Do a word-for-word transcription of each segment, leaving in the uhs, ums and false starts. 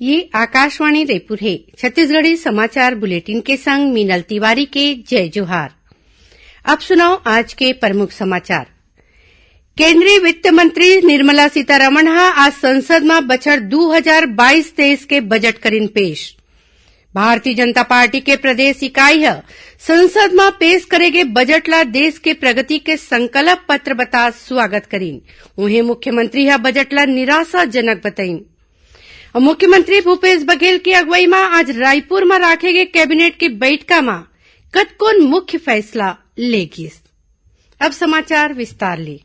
ये आकाशवाणी रायपुर हे। छत्तीसगढ़ी समाचार बुलेटिन के संग मीनल तिवारी के जय जोहार। अब सुनव आज के प्रमुख समाचार। केंद्रीय वित्त मंत्री निर्मला सीतारमण ह आज संसद म बछर दू हजार बाईस तेईस के बजट करिन पेश। भारतीय जनता पार्टी के प्रदेश इकाई ह संसद म पेश करे गे बजट ला देश के प्रगति के संकल्प पत्र बतात स्वागत करिन। उहें, मुख्यमंत्री ह बजट ला निराशाजनक बतइन। अउ मुख्यमंत्री भूपेश बघेल के अगुवई म आज रायपुर म राखे गे कैबिनेट के बइठका म कतकोन मुख्य फैसला ले गिस। अब समाचार विस्तार ले।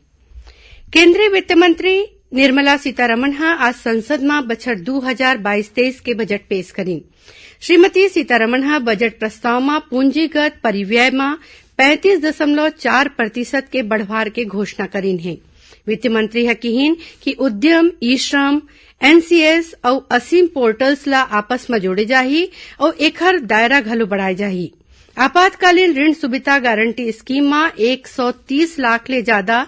केंद्रीय वित्त मंत्री निर्मला सीतारमण ह आज संसद म बछर दू हजार बाईस तेईस के बजट पेश करिन। श्रीमती सीतारमण ह बजट प्रस्ताव म पूंजीगत परिव्यय म पैंतीस दशमलव चार प्रतिशत के बढ़वार के घोषणा करिन हे। वित्त मंत्री ह किहिन कि उद्यम, ई-श्रम, एनसीएस अउ असीम पोर्टल्स ला आपस म जोड़े जाही अउ एखर दायरा घलो बढ़ाए जाही। आपातकालीन ऋण सुविधा गारंटी स्कीम म एक सौ तीस लाख ले जादा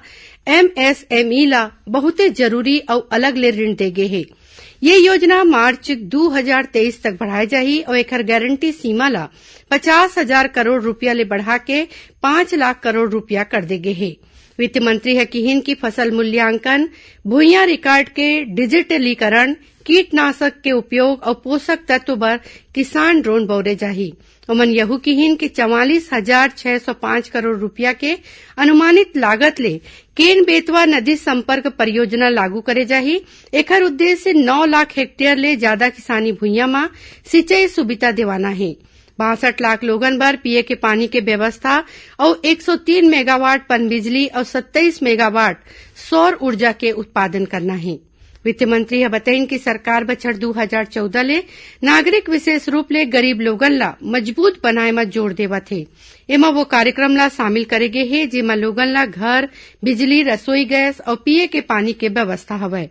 एमएसएमई ला बहुते जरूरी अउ अलग ले ऋण दे गे हे। ये योजना मार्च दू हजार तेईस तक बढ़ाए जाही अउ एखर गारंटी सीमा ला पचास हजार करोड़ रुपया ले बढ़ा के पांच लाख करोड़ रुपया कर दे गे हे। वित्त मंत्री ह किहिन कि फसल मूल्यांकन, भुइयां रिकॉर्ड के डिजिटलीकरण, कीटनाशक के उपयोग अउ पोषक तत्व बर किसान ड्रोन बउरे जाही। ओमन यहू किहिन कि चवालीस हजार छह सौ पांच करोड़ रुपया के अनुमानित लागत ले केन बेतवा नदी संपर्क परियोजना लागू करे जाही। एखर उद्देश्य नौ लाख हेक्टेयर ले जादा किसानी भुइयां म सिंचाई सुविधा देवाना हे। बासठ लाख लोगन बर पीए के पानी के व्यवस्था अउ एक सौ तीन मेगावाट पनबिजली अउ सत्ताईस मेगावाट सौर ऊर्जा के उत्पादन करना हे। वित्त मंत्री ह बतइन कि सरकार बछर दू हजार चौदह ले नागरिक, विशेष रूप ले गरीब लोगन ला मजबूत बनाए म जोर देवत हे। एमा वो कार्यक्रम ला शामिल करे गे हे, जेमा लोगन ला घर, बिजली, रसोई गैस अउ पीए के पानी के व्यवस्था हवय।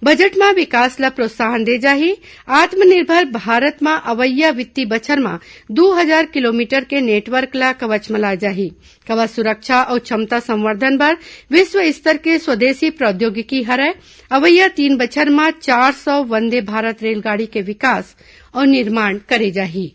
बजट म विकास ला प्रोत्साहन दे जाही। आत्मनिर्भर भारत म अवइया वित्तीय बछर म दू हजार किलोमीटर के नेटवर्क ला कवच म लाए जाही। कवच सुरक्षा अउ क्षमता संवर्धन बर विश्व स्तर के स्वदेशी प्रौद्योगिकी हरय। अवइया तीन बछर म चार सौ वंदे भारत रेलगाड़ी के विकास अउ निर्माण करे जाही।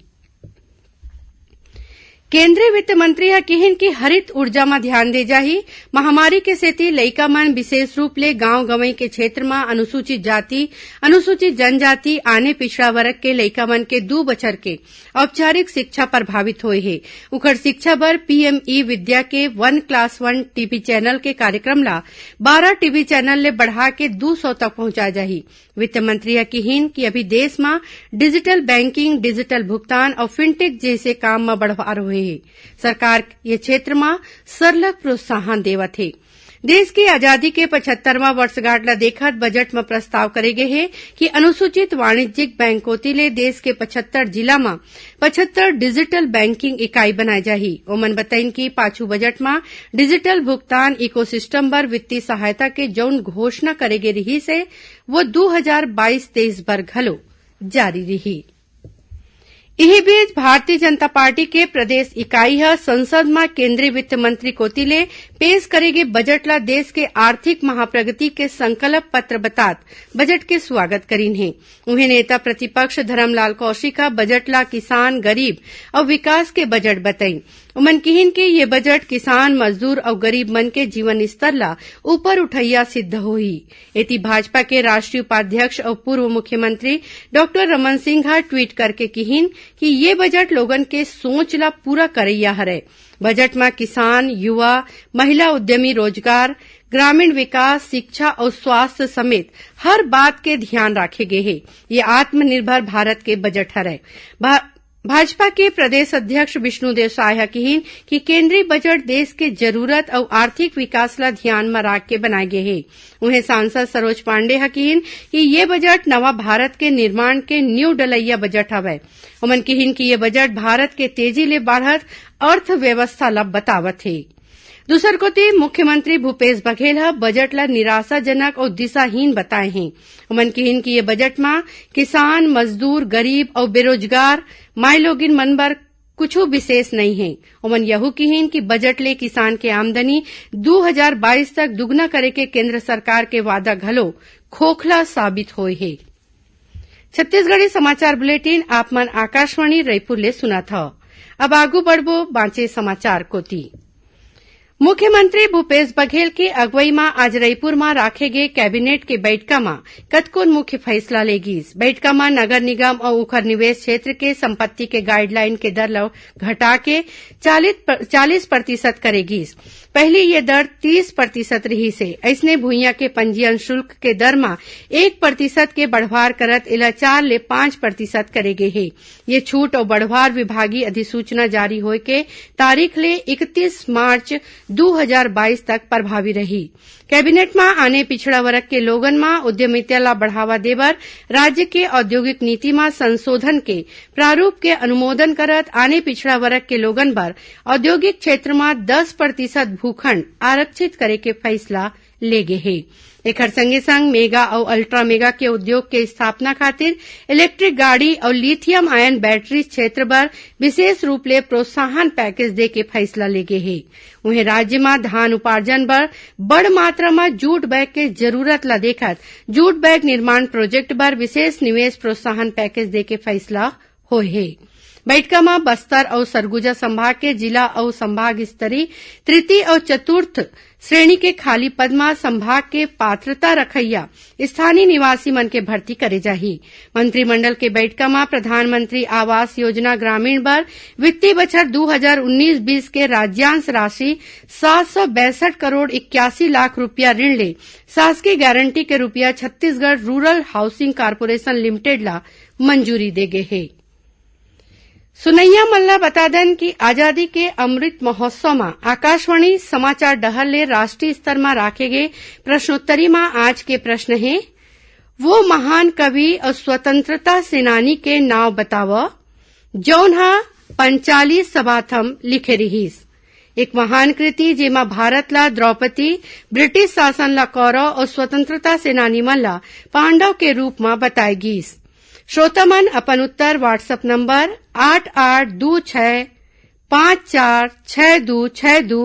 केंद्रीय वित्त मंत्री ह किहिन कि हरित ऊर्जा म ध्यान दे जाही। महामारी के सेती लइका मन, विशेष रूप ले गांव गंवई के क्षेत्र म अनुसूचित जाति, अनुसूचित जनजाति, आने पिछड़ा वर्ग के लइका मन के दू बछर के औपचारिक शिक्षा प्रभावित होए हे। उखर शिक्षा बर पीएमई विद्या के वन क्लास वन टीवी चैनल के कार्यक्रम ला बारह टीवी चैनल ले बढ़ा के दू सौ तक पहुंचाए जाही। वित्त मंत्री ह किहिन कि अभी देश म डिजिटल बैंकिंग, डिजिटल भुगतान अउ फिनटेक जइसे काम म बढ़वार होए हे। सरकार ये क्षेत्र म सरलग प्रोत्साहन देवत हे। देश के आजादी के पचहत्तरवां वर्षगांठ ल देखत बजट म प्रस्ताव करे गे हे कि अनुसूचित वाणिज्यिक बैंक कोति ले देश के पचहत्तर जिला म पचहत्तर डिजिटल बैंकिंग इकाई बनाए जाही। ओमन बतइन कि पाछू बजट म डिजिटल भुगतान इकोसिस्टम बर वित्तीय सहायता के जउन घोषणा करे गे रिहिस हे, वो दू हजार बाईस तेईस बर घलो जारी रिही। इही बीच, भारतीय जनता पार्टी के प्रदेश इकाई ह संसद म केंद्रीय वित्त मंत्री कोति ले पेश करे गे बजट ला देश के आर्थिक महाप्रगति के संकल्प पत्र बतात बजट के स्वागत करिन हे। उहें, नेता प्रतिपक्ष धरमलाल कौशिक ह बजट ला किसान, गरीब अउ विकास के बजट बतइन। उमन किहिन कि ये बजट किसान, मजदूर अउ गरीब मन के जीवन स्तर ला ऊपर उठइया सिद्ध होही। एती, भाजपा के राष्ट्रीय उपाध्यक्ष अउ पूर्व मुख्यमंत्री डॉक्टर रमन सिंह ह ट्वीट करके किहिन कि ये बजट लोगन के सोच ला पूरा करइया हरय। बजट म किसान, युवा, महिला उद्यमी, रोजगार, ग्रामीण विकास, शिक्षा अउ स्वास्थ्य समेत हर बात के ध्यान राखे गे हे। ये आत्मनिर्भर भारत के बजट हरय। भा-, भाजपा के प्रदेश अध्यक्ष विष्णुदेव साय ह किहिन कि केंद्रीय बजट देश के जरूरत अउ आर्थिक विकास ला ध्यान म राख के बनाए गे हे। उहें, सांसद सरोज पांडे ह किहिन कि ये बजट नवा भारत के निर्माण के नींव डलइया बजट हवय। ओमन किहिन कि ये बजट भारत के तेजी ले बाढ़त अर्थव्यवस्था ला बतावत हे। दूसर कोति, मुख्यमंत्री भूपेश बघेल ह बजट ला निराशाजनक अउ दिशाहीन बताए हे। ओमन किहिन कि ये बजट म किसान, मजदूर, गरीब अउ बेरोजगार माईलोगिन मन बर कुछु विशेष नइ हे। ओमन यहू किहिन कि बजट ले किसान के आमदनी दू हजार बाईस तक दुगुना करे के केंद्र सरकार के वादा घलो खोखला साबित होए हे। छत्तीसगढ़ी समाचार बुलेटिन आप मन आकाशवाणी रईपुर ले सुनत हव। अब आगू बढ़बो बांचे समाचार कोति। मुख्यमंत्री भूपेश बघेल के अगुवई म आज रईपुर म राखे गे कैबिनेट के बइठका म कतकोन मुख्य फइसला ले गीस। बइठका म नगर निगम अउ उखर निवेश क्षेत्र के संपत्ति के गाइडलाइन के दर ल घटा के चालीस प-, चालीस प्रतिशत करे गीस। पहिली ये दर तीस प्रतिशत रिहिस हे। अइसने भुइयां के पंजीयन शुल्क के दर म एक प्रतिशत के बढ़वार करत एला चार ले पांच प्रतिशत करे गे हे। ये छूट अउ बढ़वार विभागीय अधिसूचना जारी होय के तारीख ले इकतीस मार्च दू हजार बाईस तक प्रभावी रही। कैबिनेट म आने पिछड़ा वर्ग के लोगन म उद्यमिता ला बढ़ावा देबर राज्य के औद्योगिक नीति म संशोधन के प्रारूप के अनुमोदन करत आने पिछड़ा वर्ग के लोगन बर औद्योगिक क्षेत्र म दस प्रतिशत भूखंड आरक्षित करे के फइसला ले गे हे। एखर संगे संग मेगा अउ अल्ट्रा मेगा के उद्योग के स्थापना खातिर इलेक्ट्रिक गाड़ी अउ लिथियम आयन बैटरी क्षेत्र बर विशेष रूप ले प्रोत्साहन पैकेज दे के फइसला ले गे हे। उहें, राज्य म धान उपार्जन बर बड़ मात्रा म जूट बैग के जरूरत ल देखत जूट बैग निर्माण प्रोजेक्ट बर विशेष निवेश प्रोत्साहन पैकेज दे के फइसला होय हे। बइठका म बस्तर अउ सरगुजा संभाग के जिला अउ संभाग स्तरीय तृतीय अउ चतुर्थ श्रेणी के खाली पद म संभाग के पात्रता रखइया स्थानीय निवासी मन के भर्ती करे जाही। मंत्रिमंडल के बइठका म प्रधानमंत्री आवास योजना ग्रामीण बर वित्तीय बछर दू हजार उन्नीस बीस के राज्यांश राशि सात सौ बैसठ करोड़ इक्यासी लाख रुपया ऋण ले शासकीय गारंटी के रुपया Chhattisgarh rural housing corporation limited ला मंजूरी दे गे हे। सुनइया मन ल बता देन कि आजादी के अमृत महोत्सव म आकाशवाणी समाचार डहर ले राष्ट्रीय स्तर म राखे गे प्रश्नोत्तरी म आज के प्रश्न हे, वो महान कवि अउ स्वतंत्रता सेनानी के नाव बताव, जौन ह पंचाली सभाथम लिखे रिहिस। एक महान कृति, जेमा भारत ला द्रौपदी, ब्रिटिश शासन ला कौरव अउ स्वतंत्रता सेनानी मन ला पांडव के रूप म बताए गीस। श्रोता मन अपन उत्तर WhatsApp नंबर आठ आठ दू छह पांच चार छह दू छह दू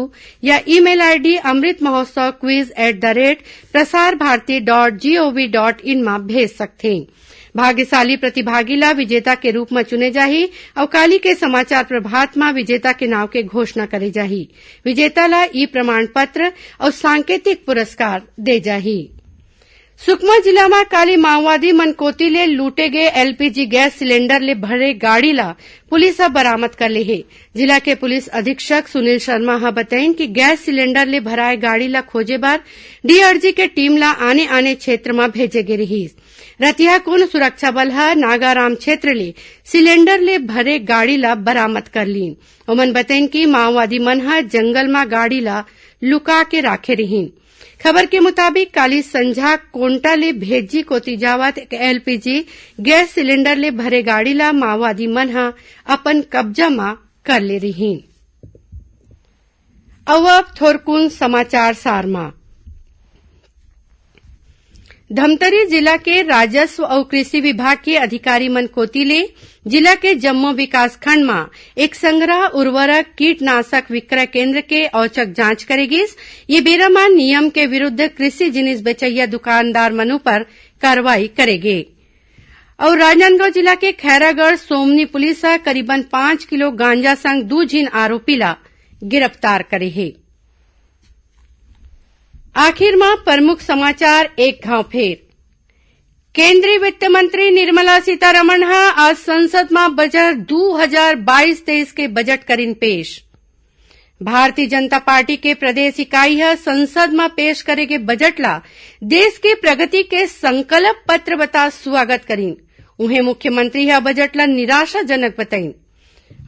या email ID amrit mahotsav quiz at the rate prasar bharati dot gov dot in म भेज सकथें। भाग्यशाली प्रतिभागी ला विजेता के रूप म चुने जाही अउ काली के समाचार प्रभात म विजेता के नाव के घोषणा करे जाही। विजेता ला ई प्रमाण पत्र अउ सांकेतिक पुरस्कार दे जाही। सुकमा जिला म काली माओवादी मन कोति ले लूटे गे LPG गैस सिलेंडर ले भरे गाड़ी ला पुलिस ह बरामद कर ले हे। जिला के पुलिस अधीक्षक सुनील शर्मा ह बतइन कि गैस सिलेंडर ले भराए गाड़ी ला खोजे बर DRG के टीम ला आने-आने क्षेत्र म भेजे गे रिहिस। रतिहाकुंड सुरक्षा बल ह नागाराम क्षेत्र ले सिलेंडर ले भरे गाड़ी ला बरामद कर लीन। ओमन बतइन कि माओवादी मन ह जंगल म गाड़ी ला लुका के राखे रिहिन। खबर के मुताबिक, काली संझा कोंटा ले भेज्जी कोति जावत एक LPG गैस सिलेंडर ले भरे गाड़ी ला माओवादी मन ह अपन कब्जा म कर ले रिहिन। अउ अब थोरकुन समाचार सार म। धमतरी जिला के राजस्व अउ कृषि विभाग के अधिकारी मन कोति ले जिला के जम्मो विकासखंड म एक संग्रह उर्वरक कीटनाशक विक्रय केंद्र के औचक जांच करे गिस। ये बेरा म नियम के विरुद्ध कृषि जिनिस बेचइया दुकानदार मन उपर कार्रवाई करे गे। अउ राजनांदगांव जिला के खैरागढ़ सोमनी पुलिस ह करीबन पांच किलो गांजा संग दू झिन आरोपी ला गिरफ्तार करे हे। आखिर म प्रमुख समाचार एक घांव फेर। केंद्रीय वित्त मंत्री निर्मला सीतारमण ह आज संसद म बजट दू हजार बाईस तेईस के बजट करिन पेश। भारतीय जनता पार्टी के प्रदेश इकाई ह संसद म पेश करे गे बजट ला देश के प्रगति के संकल्प पत्र बता स्वागत करिन। उहें, मुख्यमंत्री ह बजट ला निराशाजनक बतइन।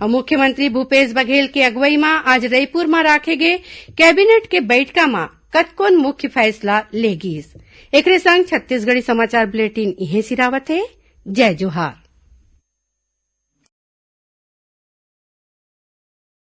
अउ मुख्यमंत्री भूपेश बघेल के अगुवई म आज रईपुर म राखे गे कैबिनेट के बइठका म कतकोन मुख्य फैसला ले गीस। एकरे संग छत्तीसगढ़ी समाचार बुलेटिन इहें सिरावत हे। जय जोहार।